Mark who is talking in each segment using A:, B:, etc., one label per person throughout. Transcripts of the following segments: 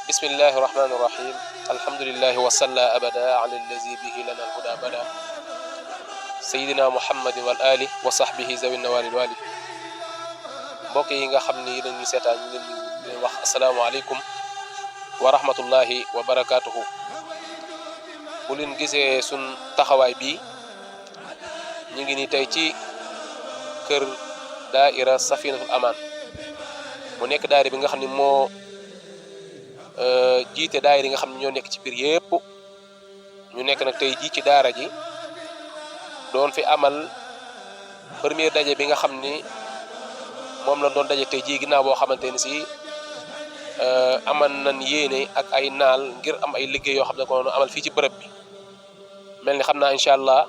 A: bismillahi rahmani rahim alhamdulillahi wa salla abada ala allazi bihi lana alhuda bada sayidina muhammadin wal ali wa sahbihi zawin nawalil wali mbokk yi nga xam ni dañuy seetaan ñu leen wax asalaamaaleykum wa rahmatullahi wa barakatuhu bu leen gisee sun taxawaay bi ñu ngi ni tey ci kër daaira safinatul aman mu nekk daayira bi nga xam ni moo jiite daayira yi nga xam ne ñoo nekk ci biir yépp ñu nekk nag tey jii ci daara ji doon fi amal première daje bi nga xam ni moom la doon daje tey jii ginnaaw boo xamante ni si amal nañ yéene ak ay naal ngir am ay liggéey yoo xam ne ko amal fii ci bërëb bi mel ni xam naa incha allah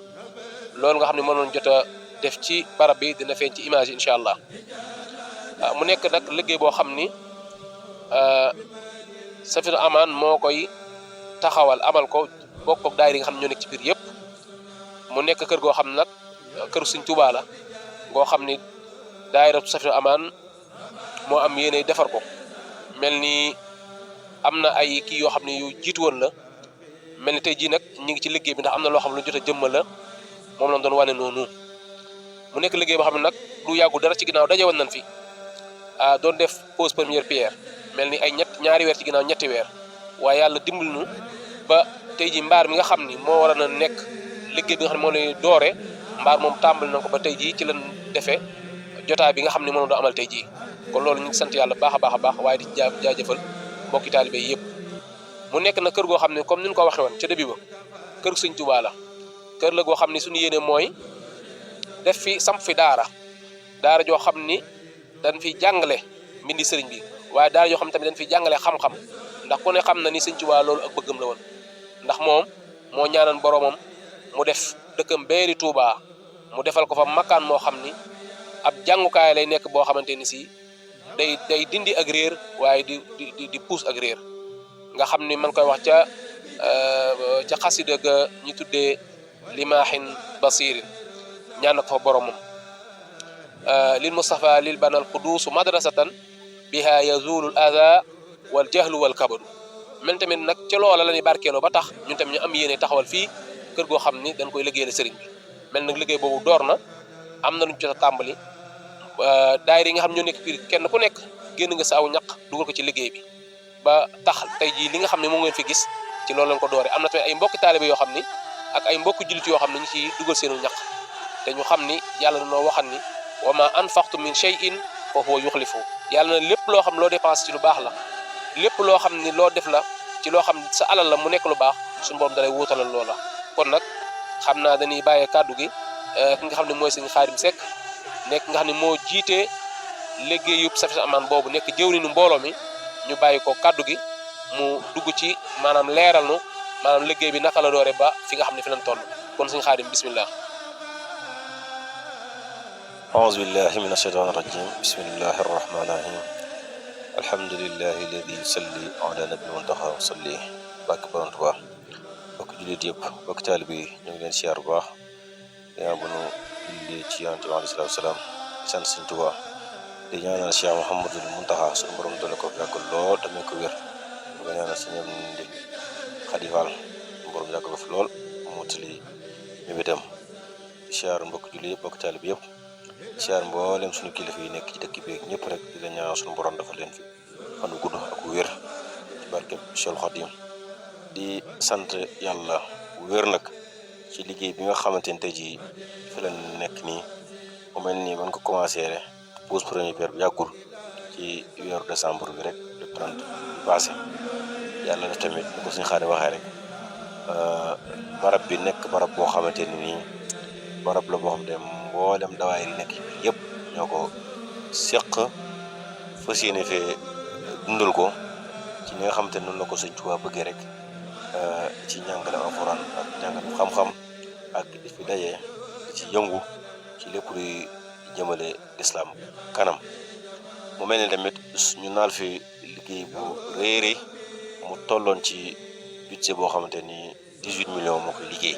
A: loolu nga xam ne mënoon jot a def ci barab bi dina feeñ ci image yi incha allah mu nekk nag liggéey boo xam ni Safinatul Aman moo koy taxawal amal ko bokk ak daayira yi nga xam ne ñoo nekk ci biir yëpp mu nekk kër goo xam ne nag këru Sëriñ Tuubaa la goo xam ni daayira Safinatul Aman moo am yéene defar ko mel ni am na ay kii yoo xam ne yu jiitu woon la mel ni tey jii nag ñu ngi ci liggéey bi ndax am na loo xam ne lu jot a jëmmal la moom lañ doon wane noonu mu nekk liggéey boo xam ne nag lu yàggu dara ci ginnaaw daje woon nañ fi doon def pose première pierre mel ni ay ñaari weer ci ginnaaw ñetti weer waaye yàlla dimbal nu ba tey ji mbaar mi nga xam ni moo war a nekk liggéey bi nga xam ne moo lay doore mbaar moom tàmbali na ko ba tey jii ci lañ defee jotaay bi nga xam ne moo doon amal tey jii kon loolu ñu ngi sant yàlla baax a baax waaye di jaajëfal mbokki taalibe yëpp mu nekk na kër goo xam ne comme ni ñu ko waxee woon ca début ba kër Sëriñ Tuubaa la kër la goo xam ne suñu yéene mooy def fi samp fi daara joo xam ni dañ fi jàngale mbindi sëriñ bi waaye daara yoo xam tamit dañ fi jàngale xam-xam ndax ku ne xam na ni Sëriñ Tuubaa loolu ak bëggam la woon ndax moom moo ñaanal boromam mu def dëkkam beeri Tuubaa mu defal ko fa makkaan moo xam ni ab jàngukaay lay nekk boo xamante ni si day dindi ak réer waaye di puus ak réer nga xam ni man koy wax ca xasida ga ñu tuddee limaahin basirin ñaan na ko fa boromam lil Mustafa lil banal quduusu madrasatan biha yazulul adha wal jahlu wal kabadu mel tamit nag ca loola la ñuy barkeeloo ba tax ñun tamit ñu am yéene taxawal fii kër goo xam ni dañ koy liggéeyal sëriñ bi mel nag liggéey boobu door na am na lu ñu jot a tàmbali daayira yi nga xam ñoo nekk fii kenn ku nekk génn nga sa aw ñaq dugal ko ci liggéey bi ba tax tey jii li nga xam ne moo ngeen fi gis ci loolu lañ ko dooree am na tamit ay mbokki taalibe yoo xam ni ak ay mbokki jullit yoo xam ne ñu ciy dugal seenu ñaq te ñu xam ni yàlla noo waxan ni wa ma anfaqtum min shay'in fa huwa yukhlifu yàlla na lépp loo xam loo dépense ci lu baax la lépp loo xam ni loo def la ci loo xam sa alal la mu nekk lu baax suñu borom dalay wuutalal loola kon nag xam naa dañuy bàyyee kàddu gi ki nga xam ne mooy Sëriñ Xaadim Seck nekk nga xam ne moo jiite liggéeyub Safinatul Aman boobu nekk jëwriñu mbooloo mi ñu bàyyi ko kàddu gi mu dugg ci maanaam leeral nu maanaam liggéey bi naka la doore ba fi nga xam ne fi lañ toll kon Sëriñ Xaadim bismillah
B: أعوذ بالله من الشيطان الرجيم بسم الله الرحمن الرحيم الحمد لله الذي يصلي على نبي المنتهى وصلي bàkk Borom Tuubaa bokk jullit yëpp bokk taalibe yi ñu ngi leen siyaar bu baax yaa bu nu julli ci Yonent bi alayhi salaatu wa salaam sant Sëriñ Tuubaa di ñaanal Cheikh Mouhamadul Muntaxa suñu borom doole ko yàggal lool tamit ko wér ñu ko ñaanal si ñoom di xadifaal suñu borom yàggal ko fi lool mu motali mébétam siyaar mbokk jullit yëpp bokk taalibe yëpp siyaar mboolem suñu kilifa yi nekk ci dëkk bi ñëpp rek di la ñaanal suñu borom dafa leen fi fan wu gudd ak wér ci barkeb Cheikhul Khadim di sant yàlla wér nag ci liggéey bi nga xamante ni tey jii fi la nekk nii mu mel nii mën ko commencé pose première pierre bi yàggul ci weeru décembre bi rek le 30 bi passé yàlla def tamit ni ko suñu xaari waxee rek barab bi nekk barab boo xamante ni nii barab la boo xam ne mboolem dawaayir yi nekk yëpp ñoo ko seq fas yéene fee dundal ko ci ni nga xamante ne noonu la ko Sëñ Tuubaa bëggee rek ci njàngale alxuraan ak njàngale xam-xam ak di fi dajee ci yëngu ci lépp luy jëmale islam kanam mu mel ni tamit ñu naal fi liggéey bu rëy mu tolloon ci budget boo xamante ni 18 millions moo koy liggéey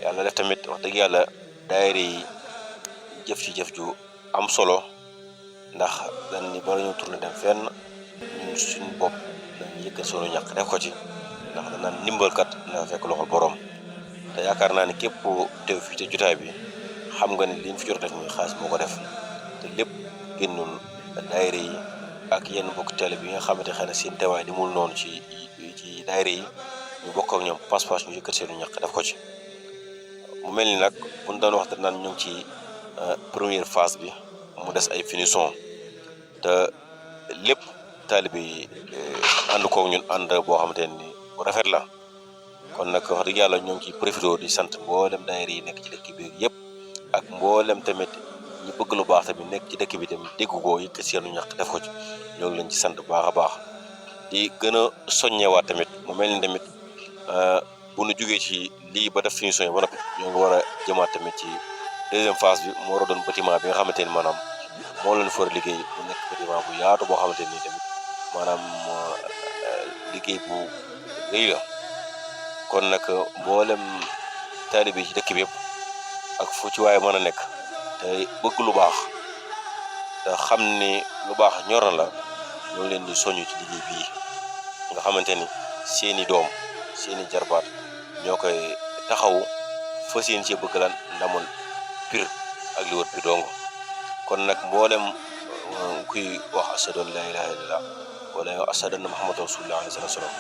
B: yàlla def tamit wax dëgg yàlla daayira yi jëf ci jëf ju am solo ndax dañ ni bala ñu tourné dem fenn ñun suñu bopp dañu yëkkat sunu ñàkk def ko ci ndax danaan ndimbalkat na fekk loxol borom te yaakaar naa ni képp teew fii te jotaay bi xam nga ni liñ fi jot def muy xaalis moo ko def te lépp génnul daayira yi ak yenn bokk télé bi nga xamante xëy na seen teewaay dimul noonu ci daayira yi ñu bokk ak ñoom pas-pas ñu yëkkat seenu ñàkk def ko ci mu mel ni nag buñ doon wax naan ñu ngi ci première phase bi mu des ay finition te lépp taalibe yi ànd koog ñun ànd boo xamante ni bu rafet la kon nag wax dëgg yàlla ñoo ngi ciy profité di sant mboolem daayira yi nekk ci dëkk bi yëpp ak mboolem tamit ñu bëgg lu baax tamit nekk ci dëkk bi tamit dégg ko yëkkat seenu ñàkk def ko ci ñoo ngi leen ci sant bu baax a baax di gën a soññewaat tamit mu mel ni tamit bu nu jógee ci lii ba def finition yi ba noppi ñoo ngi war a jëmaat tamit ci deuxième phase bi mu war a doon bâtiment bi nga xamante ni maanaam moo leen for liggéey bu nekk bâtiment bu yaatu boo xamante ni tamit maanaam liggéey bu rëy la kon nag mboolem taalibe yi ci dëkk bi yëpp ak fu ci waaye mën a nekk te bëgg lu baax te xam ni lu baax ñor na la ñoo leen di soñu ci liggéey bii nga xamante ni seeni doom seeni jarbaat ñoo koy taxawu fas yéene ci bëgg lan ndamul Pire ak li wër Pire dong kon nag mboolem kuy wax ashhadu an laa ilaaha illallah wala ashhadu anna muhammadan rasulullah alayhi salaam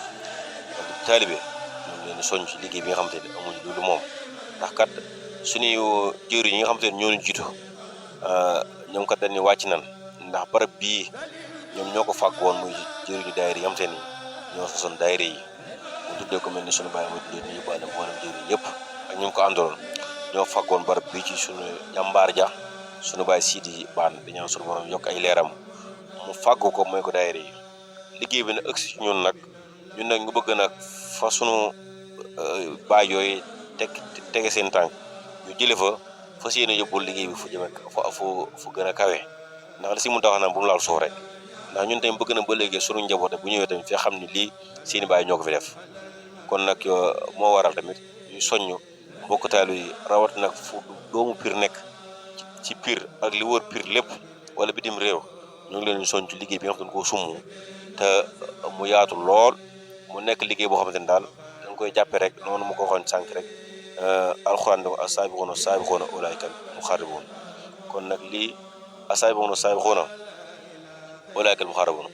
B: taalibe ñoo ngi leen di soññ ci liggéey bi nga xamante ni amuñ loolu moom ndax kat suñuy jëriñ yi nga xamante ni ñoo ñu jiitu ñoom kat dañuy wàcc nan ndax barab bii ñoom ñoo ko fàgg woon muy jëriñu daayira yi nga xamante ni ñoo sosoon daayira yi mu tuddee ko mel ni suñu bàyyi ma tuddee nii yóbbaale mboolem jëriñ yëpp ak ñu ko àndaloon ñoo fàggoon barab bii ci suñu jàmbaar ja suñu bàyyi Sidi Baan di ñaan suñu borom yokk ay leeram mu fàggu ko mooy ko daayira yi liggéey bi nag ëgsi ci ñun nag ñu bëgg nag fa sunu baay yooyu tege seen tànk ñu jële fa fas yéene yóbbul liggéey bi fu jëme fu gën a kawe ndax li si mun tax naan bu mu laal suuf rek ndax ñun tamit bëgg na ba léegi sunu njaboot bu ñëwee tamit fi xam ni lii seeni baay ñoo ko fi def kon nag moo waral tamit ñu soññ mbokk taalu yi rawat nag fu doomu Pire nekk ci Pire ak li wër Pire lépp wala bitim réew ñu ngi leen di soññ ci liggéey bi nga xam ne koo summu te mu yaatu lool mu nekk liggéey boo xamante ni daal dañ koy jàppe rek noonu mu ko waxoon sànq rek alxuraan da as-saabiquuna ulaa'ika al-muqarrabuun kon nag lii as-saabiquuna ulaa'ika al-muqarrabuun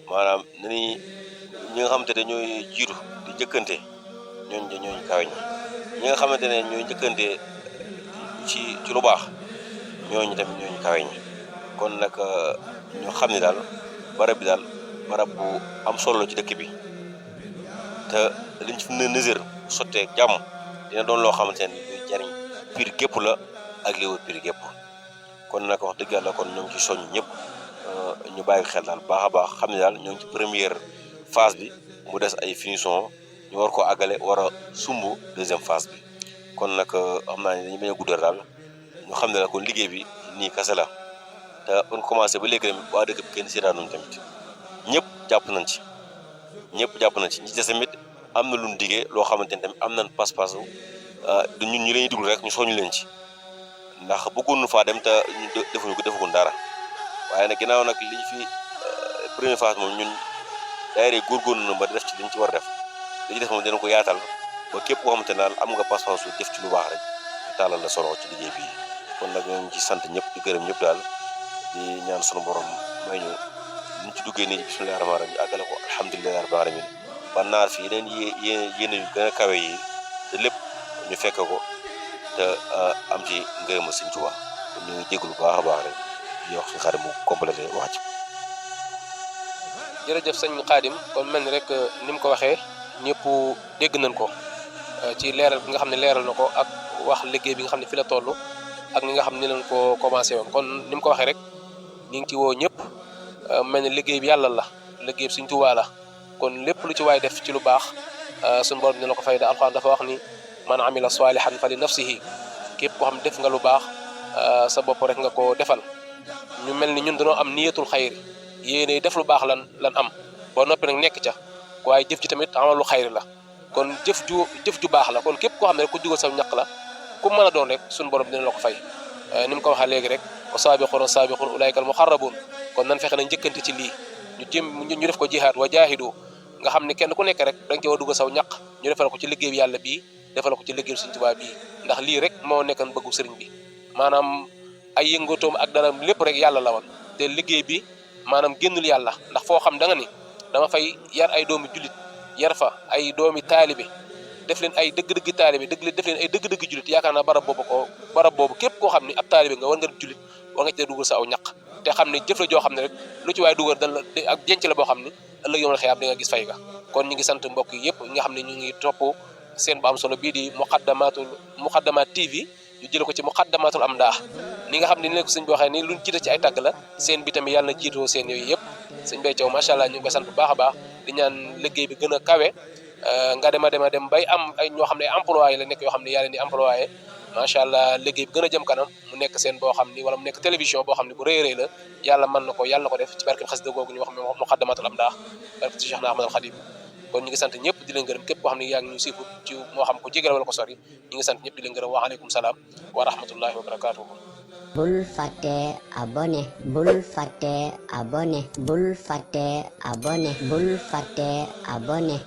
B: maanaam ñi nga xamante ne ñooy jiitu di njëkkante ñooñu kawe ñi nga xamante ne ñooy njëkkante ci lu baax ñooñu tamit ñooñu kawe ñi kon nag ñu xam ne daal barab bi daal barab bu am solo ci dëkk bi te liñ fi nësër sottee jàmm dina doon loo xamante ne luy jariñ Pire gépp la ak li wër Pire gépp kon nag wax dëgg yàlla kon ñoo ngi ci soññ ñëpp ñu bàyyi xel daal baax a baax xam ne daal ñoo ngi ci première phase bi mu des ay finition ñu war ko àggale war a sumb deuxième phase bi kon nag xam naa ne dañu bañ a guddal daal ñu xam ne la kon liggéey bi nii kase la te on commencé ba léegi tamit waa dëkk bi kenn seetaanuñ tamit ñëpp jàpp nañ ci ñi des tamit am na lu ñu diggee loo xamante ni tamit am nañ pas-pasu du ñun ñu leen dugg rek ñu soñu leen ci ndax bëggoon faa dem te ñu defuñu dara waaye nag ginnaaw nag li fi première phase moom ñun daayira góorgóorlu na ba def ci liñ ci war a def li ci def moom dina ko yaatal ba képp koo xamante ne daal am nga pas-pasu def ci lu baax rek ñu tàllal la solo ci liggéey bii kon nag ñoo ngi ci sant ñëpp di gërëm ñëpp daal di ñaan sunu borom may ñu ñu ci duggee nii bismillahi rahmaani rahim ñu àggale ko alhamdulillahi rabbil alamin ba naar fi yeneen yéen yu gën a kawe yi te lépp ñu fekk ko te am ci ngërëmal Sëñ Tuubaa ñu ngi jégalu bu baax a baax rek di wax si Xaadim mu complété wax ci.
A: jërëjëf sëñ Xaadim kon mel ni rek ni mu ko waxee ñëpp dégg nañ ko ci leeral bi nga xam ne leeral na ko ak wax liggéey bi nga xam ne fi la toll ak ni nga xam ne ni lañ ko commencé woon kon ni mu ko waxee rek ñu ngi ci woo ñëpp mel ni liggéey bi yàlla la liggéey bi Sëñ Tuubaa la kon lépp lu ci waay def ci lu baax suñu borom dina ko fay da alxuraan dafa wax ni man amila salihan fa li nafsihi képp koo xam ne def nga lu baax sa bopp rek nga ko defal ñu mel ni ñun dañoo am niyatul xayri yéene def lu baax lan am boo noppi nag nekk ca waaye jëf ji tamit amalu xayri la kon jëf ju baax la kon képp koo xam ne rek ku jugal saw ñaq la ku mën a doon rek suñu borom dina la ko fay ni mu ko waxee léegi rek wa saabiquun ulaa'ikal muqarrabuun kon nan fexe na njëkkante ci lii ñu def ko jihaad wa jaahidu nga xam ne kenn ku nekk rek da nga ci war a dugal saw ñaq ñu defal ko ci liggéey bi yàlla bii defal ko ci liggéey Sëñ Tuubaa bii ndax lii rek moo nekkoon bëggu sëriñ bi maanaam ay yëngatoom ak dara lépp rek yàlla la woon te liggéey bi maanaam génnul yàlla ndax foo xam da nga ni dama fay yar ay doomi jullit yar fa ay doomi taalibe def leen ay dëgg-dëgg taalibe def leen ay dëgg-dëgg jullit yaakaar naa barab boobu képp koo xam ni ab taalibe nga war nga jullit war nga ci dugal sa aw ñaq te xam ne jëf la joo xam ne rek lu ci waaye dugal dal la ak jenc la boo xam ne ëllëg yomal xiyaam di nga gis fay ga kon ñu ngi sant mbokk yi yëpp ñi nga xam ne ñu ngi topp seen bu am solo bii di muqaddamaat TV ñu jële ko ci muqaddamatul amdah ni nga xam ne ni la ko sëñ bi waxee ni luñ jiite ci ay tàgg la seen bi tamit yàlla na jiitoo seen yooyu yëpp sëñ Bay Thiaw macha allah ñu ngi koy sant bu baax a baax di ñaan liggéey bi gën a kawe nga dem bay am ay ñoo xam ne employé la nekk yoo xam ne yaa leen di employé macha allah liggéey bi gën a jëm kanam mu nekk seen boo xam ni wala mu nekk télévision boo xam ne bu rëy rëy la yàlla mën na ko yàlla na ko def ci barke xasida googu ñu wax muqaddamatul amdah barke ci Cheikh na Ahmadul Khadim kon ñu ngi sant ñëpp di leen gërëm képp koo xam ne yaa ngi ñu siifu ci moo xam ko jéggal wala ko sori ñu ngi sant ñëpp di leen gërëm wa aleykum salaam wa rahmatullahi wa barakatuhu
C: bul fàtte abonné bul fàtte abonné bul fàtte abonné bul fàtte abonné